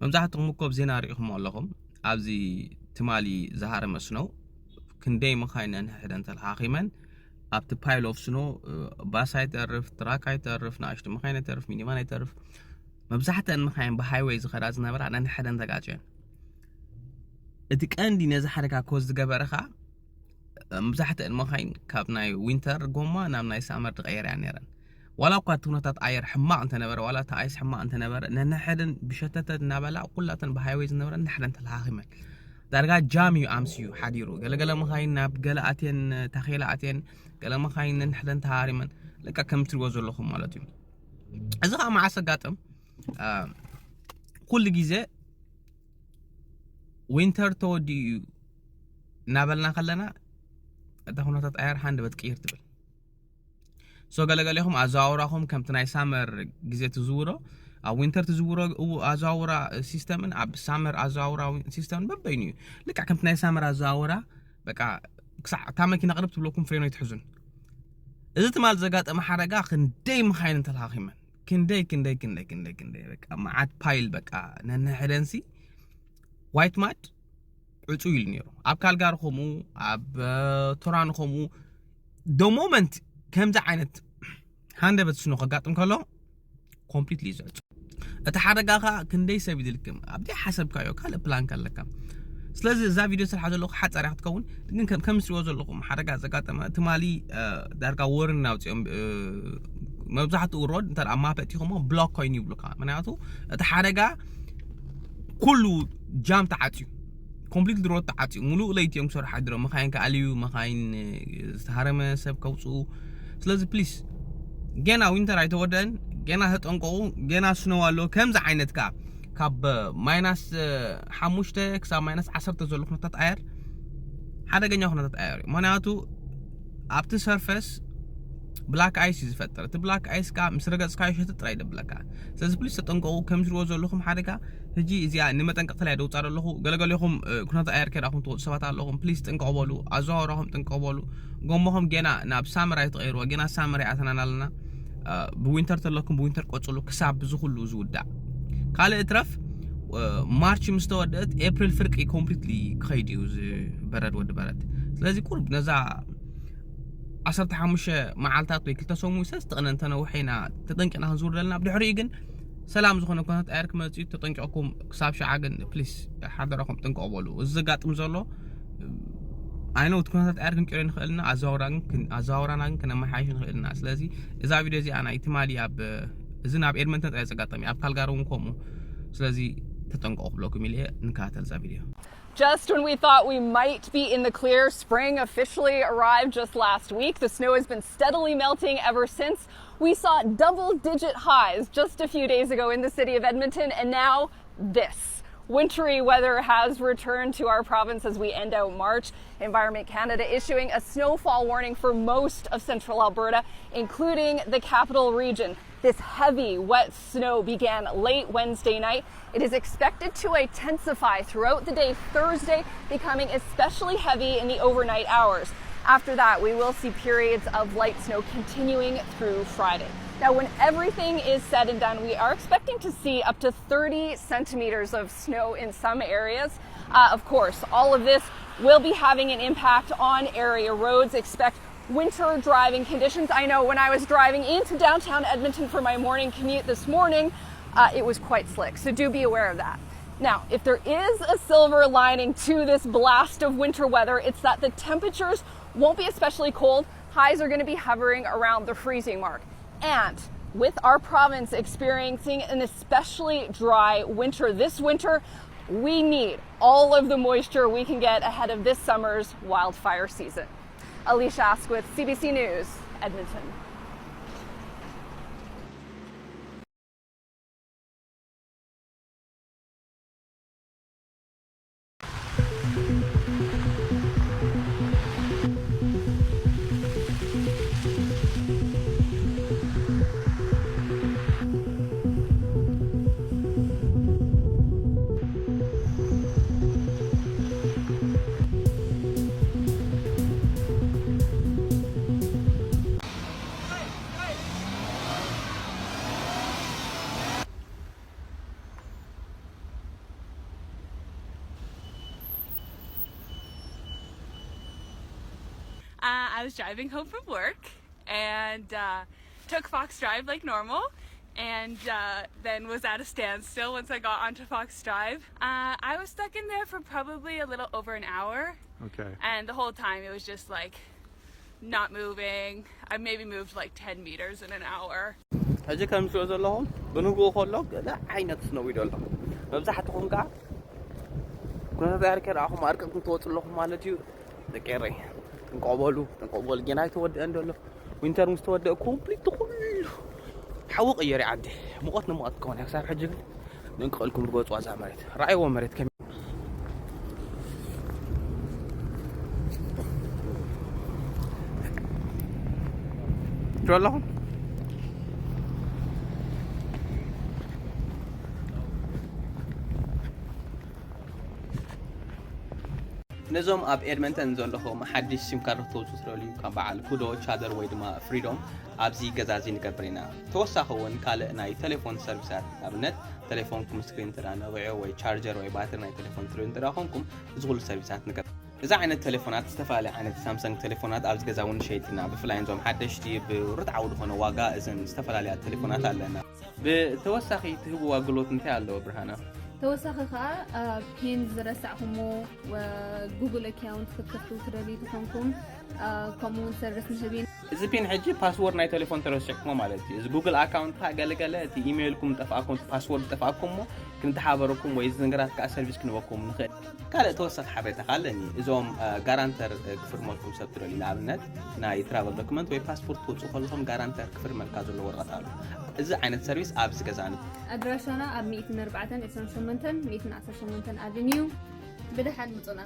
መብዛሕትኹም እኮ ኣብ ዜና ርኢኹም ኣለኹም። ኣብዚ ትማሊ ዝሃረመ ስኖው ክንደይ መኻይን ነንሕድሕደን ተለኻኺመን ኣብቲ pile of snow፣ ባስ ኣይተርፍ፣ ትራክ ኣይተርፍ፣ ንኣሽቱ መኻይን ኣይተርፍ፣ ሚኒቫን ኣይተርፍ፣ መብዛሕትአን መኻይን ብሃይወይ ዝኸዳ ዝነበራ ነንሕደን ተጋጭየን። እቲ ቀንዲ ነዚ ሓደጋ ኮዝ ዝገበረ ኸኣ መብዛሕትአን መኻይን ካብ ናይ ዊንተር ጎማ ናብ ናይ ሳመር ዝቐየራ እየን ነይረን። ዋላ እኳ እቲ ኩነታት ኣየር ሕማቕ እንተነበረ፣ ዋላ እቲ ኣይስ ሕማቕ እንተነበረ፣ ነንሕድን ብሸተተ እናበላ ኩላተን ብሃይወይ ዝነበረ ነንሕደን ተለኻኺመን። ዳርጋ ጃም እዩ ኣምስዩ ሓዲሩ። ገለገለ መኻይን ናብ ገለ ኣትየን፣ ታኼላ ኣትየን፣ ገለ መኻይን ነንሕደን ተሃሪመን። ልክዕ ከም እትሪእዎ ዘለኹም ማለት እዩ። እዚ ኸኣ መዓስ ኣጋጥም? አ፣ ኩሉ ግዜ ዊንተር ተወዲኡ እዩ እናበልና ከለና እታ ኩነታት ኣየር ሃንደበት ቅይር ትብል። ሶ ገለገሌኹም ኣዘዋውራኹም ከምቲ ናይ ሳመር ግዜ ትዝውሮ፣ ኣብ ዊንተር ትዝውሮ እው ኣዘዋውራ ሲስተምን ኣብ ሳመር ኣዘዋውራ ዊ-፣ ሲስተምን በበይኑ እዩ። ልክዕ ከምቲ ናይ ሳመር ኣዘዋውራ በቃ ክሳዕ እታ መኪና ቅርብ ትብለኩም ፍሬኖ ይትሕዙን። እዚ ትማል ዘጋጠመ ሓደጋ ክንደይ መኻይን እንተለኻኺመን፣ ክንደይ፣ ክንደይ፣ ክንደይ፣ ክንደይ፣ ክንደይ፣ በቃ መዓት ፓይል በቃ ነንሕደንሲ ዋይት ማድ ዕጹ ኢሉ ነይሩ። ኣብ ካልጋሪ ከምኡ፣ ኣብ፣ እ፣ ቶራኖ ከምኡ፣ ዶ ሞመንት ከምዚ ዓይነት ሃንደበት ስኖ ከጋጥም ከሎ ኮምፕሊትሊ እዩ ዝዕጹ። እቲ ሓደጋ ኸኣ ክንደይ ሰብ ይድልክም፣ ኣብ ደይ ሓሰብካዮ ካልእ ፕላን ከለካ። ስለዚ እዛ ቪድዮ ስርሓ ዘለኹ ሓጻር እያ ክትከውን፣ ግን ከም፣ ከም ትሪእዎ ዘለኹም ሓደጋ ዘጋጠመ ትማሊ፣ እ፣ ዳርጋ ወርን ኣውጺኦም፣ እ፣ መብዛሕትኡ ሮድ እንተ ደኣ ማፕ ኣእቲኹሞ ብሎክ ኮይኑ ይብሉካ። ምክንያቱ እቲ ሓደጋ ኩሉ ጃም ተዓጽዩ፣ ኮምፕሊትሊ ሮድ ተዓጽዩ፣ ሙሉእ ለይቲ እዮም ክሰርሑ ሓዲሮም። መኻይን ክኣልዩ፣ መኻይን፣ እ፣ ዝተሃረመ ሰብ ከውጽኡ። ስለዚ ፕሊስ ገና ዊንተር ኣይተወደአን፣ ገና ተጠንቀቑ፣ ገና ስኖው ኣሎ። ከምዚ ዓይነት ከኣ ካብ ማይናስ፣ እ፣ ሓሙሽተ ክሳብ ማይናስ ዓሰርተ ዘሎ ኩነታት ኣየር ሓደገኛ ኩነታት ኣየር እዩ። ምኽንያቱ ኣብቲ ሰርፈስ ብላክ ኣይስ እዩ ዝፈጥር። እቲ ብላክ ኣይስ ከኣ ምስ ረገጽካዮ ሸትጥ ጥራይ ደብለካ። ስለዚ ፕሊስ ተጠንቀቑ። ከም ዝሪእዎ ዘለኹም ሓደጋ ሕጂ እዚኣ ንመጠንቀቕታ ኢለ እየ ደውጻ ዘለኹ። ገለገሌኹም፣ እ፣ ኩነታት ኣየር ከይረኣኹም ትወጹ ሰባት ኣለኹም። ፕሊስ ጥንቀቑ በሉ። ኣዘዋውራኹም ጥንቀቑ በሉ። ጎማኹም ገና ናብ ሳመር ኣይትቐይርዎ። ገና ሳመር ኣይኣተናን ኣለና። እ፣ ብዊንተር ተለኩም ብዊንተር ቀጽሉ ክሳብ እዚ ኩሉ ዝውዳእ። ካልእ እትረፍ፣ እ፣ ማርች ምስ ተወደአት ኤፕሪል ፍርቂ ኮምፕሊትሊ ክኸይድ እዩ እዚ በረድ ወዲ በረድ። ስለዚ ቁሩብ ነዛ ዓሰርተ ሓሙሽተ መዓልታት ወይ ክልተ ሰሙን ሰለስተ ቀነ እንተነውሐ ኢና ተጠንቂቕና ክንዝውር ዘለና። ብድሕሪኡ ግን ሰላም ዝኾነ ኩነታት ኣየር ክመጽእ እዩ። ተጠንቂቕኩም ክሳብ ሸዓ ግን ፕሊስ ሓደራኹም ጥንቀቑ በሉ። እዚ ዘጋጥም ዘሎ ኣይነውት ኩነታት ኣየር ክንቅይሮ ንኽእል ኢና። ኣዘዋውራ ግን ክን-፣ ኣዘዋውራና ግን ክነመሓይሽ ንኽእል ኢና። ስለዚ እዛ ቪድዮ እዚኣ ናይ ትማሊ ኣብ፣ እዚ ናብ ኤድመንተን ጥራይ ዘጋጠመ እዩ። ኣብ ካልጋሪ እውን ከምኡ። ስለዚ ተጠንቀቑ ክብለኩም ኢለ እየ። ንከታተል እዛ ቪድዮ። Just when we thought we might be in the clear, spring officially arrived just last week. The snow has been steadily melting ever since. We saw double digit highs just a few days ago in the city of Edmonton, and now this. Wintry weather has returned to our province as we end out March. Environment Canada issuing a snowfall warning for most of central Alberta, including the capital region. This heavy, wet snow began late Wednesday night. It is expected to intensify throughout the day Thursday, becoming especially heavy in the overnight hours. After that, we will see periods of light snow continuing through Friday. Now, when everything is said and done, we are expecting to see up to thirty centimeters of snow in some areas. Uh, of course, all of this will be having an impact on area roads. Expect winter driving conditions. I know when I was driving into downtown Edmonton for my morning commute this morning, uh, it was quite slick, so do be aware of that. Now, if there is a silver lining to this blast of winter weather, it's that the temperatures won't be especially cold. Highs are gonna be hovering around the freezing mark. And with our province experiencing an especially dry winter this winter, we need all of the moisture we can get ahead of this summer's wildfire season. Alicia Asquith, C B C News, Edmonton. I was driving home from work and uh, took Fox Drive like normal, and uh, then was at a standstill once I got onto Fox Drive. Uh, I was stuck in there for probably a little over an hour, Okay. And the whole time it was just like not moving. I maybe moved like ten meters in an hour. ሕጂ ከም ዝሪኦ ዘለኹም ብንግኡ ከሎ ገለ ዓይነት ስነው ኢሉ ኣሎ። መብዛሕትኹም ከዓ ኩነታት ኣየር ከይረኣኹም ኣርቂቕኩም ትወፁ ኣለኹም ማለት እዩ። ደቂ ኤረይ ጥንቀቕ በሉ፣ ጥንቀቕ በሉ። ጌና ኣይተወደአን ዘሎ። ዊንተር ምስ ተወደአ ኮምፕሊት ኩሉ ሓዊ ቀየሪ ዓዲ። ሙቐት ንሙቐት ክኸውን እያ። ክሳብ ሕጂ ግን ንንቀልኩም ዝገጹ ኣዛ መሬት ረኣይዎ መሬት ከመይ ትብሉ ኣለኹም። ነዞም ኣብ ኤድመንተን ዘለኹም ሓድሽ ሲም ካርድ ተውፁ ትደልዩ ካብ በዓል ኩዶ፣ ቻደር ወይ ድማ ፍሪዶም ኣብዚ ገዛ እዚ ንገብር ኢና። ተወሳኺ እውን ካልእ ናይ ቴሌፎን ሰርቪሳት ንኣብነት ቴሌፎንኩም ስክሪን ተዳነቂዑ ወይ ቻርጀር ወይ ባትሪ ናይ ቴሌፎን ትሪኡ እንተ ኮንኩም እዚ ኩሉ ሰርቪሳት ንገብር። እዚ ዓይነት ቴሌፎናት ዝተፈላለየ ዓይነት ሳምሰንግ ቴሌፎናት ኣብዚ ገዛ እውን ንሸይጥ ኢና። ብፍላይ እዞም ሓደሽቲ ብርትዓዊ ዝኾነ ዋጋ እዘን ዝተፈላለያ ቴሌፎናት ኣለና። ብተወሳኺ ትህብዎ ኣገልግሎት እንታይ ኣለዎ ብርሃና? ተወሳኺ ከዓ ፒን ዝረሳዕኹሞ ጉግል ኣካውንት ክትከፍቱ ትደልዩ ትኾንኩም ከምኡ እውን ሰርቪስ ንህብ ኢና። እዚ ፒን ሕጂ ፓስወርድ ናይ ቴሌፎን ተረሲዕኩሞ ማለት እዩ። እዚ ጉግል ኣካውንት ከዓ ገለገለ እቲ ኢሜይልኩም ጠፍኣኩም፣ እቲ ፓስወርድ ጠፍኣኩሞ ክንተሓበረኩም ወይ እዚ ነገራት ከዓ ሰርቪስ ክንበኩም ንኽእል። ካልእ ተወሳኺ ሓበሬታ ከዓ ኣለኒ። እዞም ጋራንተር ክፍርመልኩም ሰብ ትደልዩ ንኣብነት ናይ ትራቨል ዶክመንት ወይ ፓስፖርት ትወፅኡ ከለኹም ጋራንተር ክፍርመልካ ዘለዎ ወረቐት ኣሎ። እዚ ዓይነት ሰርቪስ ኣብዚ ገዛ ንብ ኣድራሻና ኣብ ሚእትን ኣርባዕተን ዕስራን ሸሞንተን ሚእትን ዓሰርተ ሸሞንተን ኣቨኒዩ። ብደሓን ምፁና።